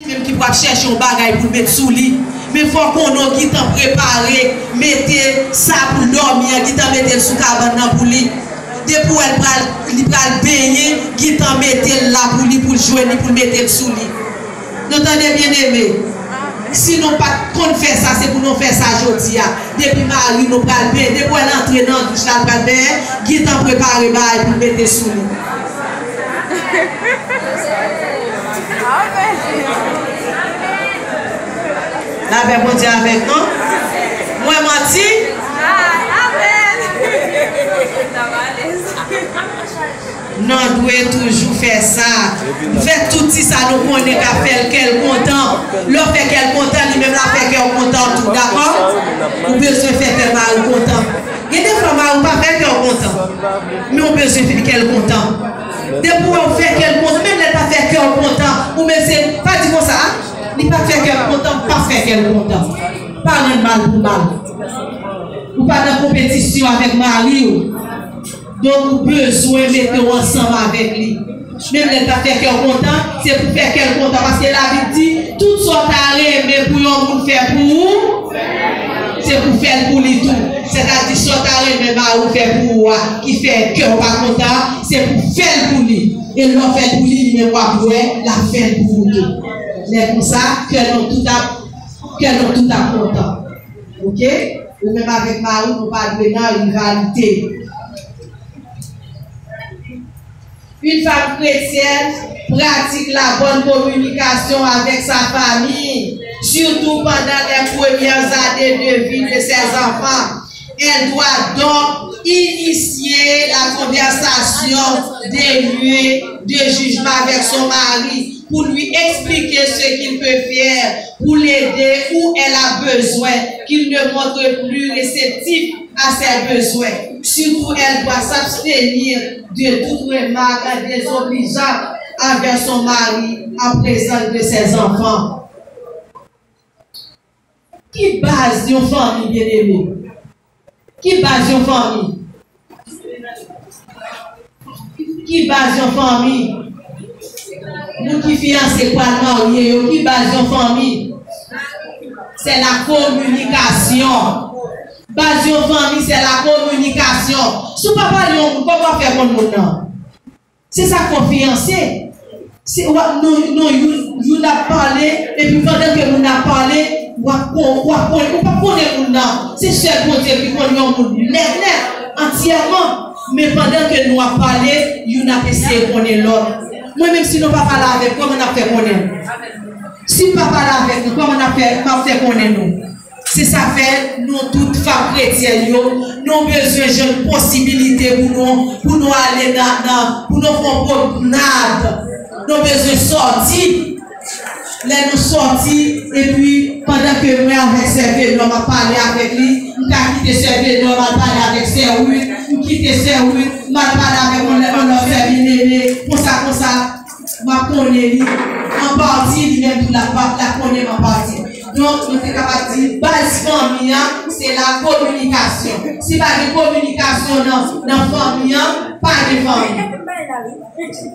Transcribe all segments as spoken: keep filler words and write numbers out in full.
Li menm ki pral chèche yon bagay pou l met sou li. Men fò w konnen w gentan prepare, mete sa pou l dòmi an, gentan mete l sou kabann nan pou li. Depi w wè l pral, li pral benyen, gentan mete l la pou li, pou l jwenn li, pou l mete l sou li. Nou tande, byeneme? Si nou pa t konn fè sa, se pou nou fè sa jodi a. Depi mari nou pral benyen, depi w wè l antre nan douch la, l pral benyen, gentan prepare bagay pou l mete sou li. Lapè Bondye avèk nou. Mwen manti? Nou dwe toujou fè sa. Fè tout ti sa nou konnen k ap fè l kè l kontan. Lè w fè kè l kontan, li menm l ap fè kè w kontan tou, dakò? Ou bezwen fè kè mari w kontan. Gen de fwa mari w pa fè kè w kontan, men w bezwen fè kè l kontan. Depi w fè kè l kontan, menm lè l pa fè kè w kontan, ou bezwen, pa di konsa, "A, li pa fè kè m kontan, m pa fè kè l kontan." Pa rann mal pou mal. Ou pa nan konpetisyon avèk mari w. Donk, ou bezwen mete w ansanm avèk li. Menm lè l pa fè kè w kontan, se pou fè kè l kontan. Paske Labib di, tout sa w ta renmen pou yon moun fè pou ou, se pou fè l pou li tou. Sètadi, sa w ta renmen mari w fè pou ou a, ki fè kè w pa kontan, se pou fè l pou li. E lè w fè l pou li, li menm w ap wè, l ap fè l pou ou tou. Lè konsa, kè nou tout ap, kè nou tout ap kontan. Oke? Ou menm avèk mari w, nou pa dwe nan rivalite. Une femme chrétienne pratique la bonne communication avec sa famille, surtout pendant les premières années de vie de ses enfants. Elle doit donc initier la conversation dénuée de jugement avec son mari pour lui expliquer ce qu'il peut faire pour l'aider ou elle a besoin, qu'il ne montre plus réceptif à ses besoins. Surtout, elle doit s'abstenir de toute remarque désobligeante envers son mari en présence de ses enfants. Ki baz yon fanmi, byeneme? Ki baz yon fanmi? Ki baz yon fanmi? Moun ki fiyanse, k pral marye yo, ki baz yon fanmi? Se la kominikasyon. Baz yon fanmi, se la kominikasyon. Si w pa pale yon moun, kòman w ap fè konn moun nan? Se sa k fè w fiyanse. Se, w ap, nou, nou, youn, youn ap pale, epi pandan ke moun nan ap pale, w ap kon-, w ap konnen, ou p ap konnen moun nan. Se sèl Bondye ki konn yon moun nèt, nèt, antyèman. Men pandan ke nou ap pale, youn ap eseye konnen lòt. Mwen menm, si nou pa pale avèk mwen, kòman n ap fè konnen? Si m pa pale avèk nou, kòman n ap fè, m ap fè konnen nou? Se sa fè nou tout fanm kretyèn yo, nou bezwen jwenn posibilite pou nou, pou nou ale nan, nan, pou nou fè yon pwomnad. Nou bezwen sòti. Lè nou sòti, epi pandan ke mwen avèk sè Venò, m ap pale avèk li, m ka kite sè Venò, m al pale avèk sè Ruth, m kite sè Ruth, m al pale avèk yon lòt, yon lòt sè Binene, konsa, konsa. M ap konnen li an pati, li menm tou l ap, l ap konnen m an pati. Donk, nou te kapab di, baz fanmi an, se la kominikasyon. Si pa gen kominikasyon nan, nan fanmi an, pa gen fanmi.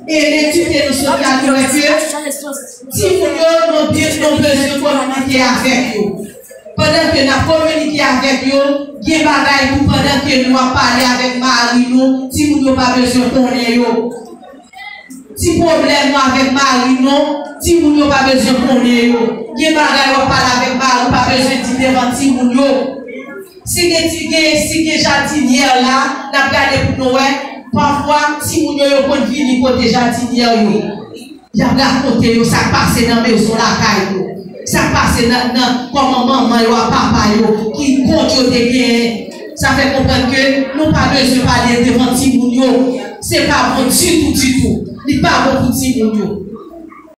E etid ke nou sot gade, nou wè ke timoun yo, nou byen, nou bezwen kominike avèk yo. Pandan ke n ap kominike avèk yo, gen bagay tou pandan ke nou ap pale avèk mari nou, timoun yo pa bezwen konnen yo. Ti pwoblèm nou avèk mari nou, timoun yo pa bezwen konnen yo. Gen bagay w ap pale avèk mari w, pa bezwen di devan timoun yo. Si gen ti, gen, si gen jadinyè la, n ap gade pou nou wè, pafwa timoun yo, yo konn vini kote jadinyè yo. Y ap rakonte yo sa k pase nan mezon lakay yo. Sa k pase nan, nan kòman manman yo ak papa yo, ki kont yo te genyen. Sa fè konprann ke nou pa bezwen pale devan timoun yo. Se pa bon ditou, ditou. Li pa bon pou timoun yo.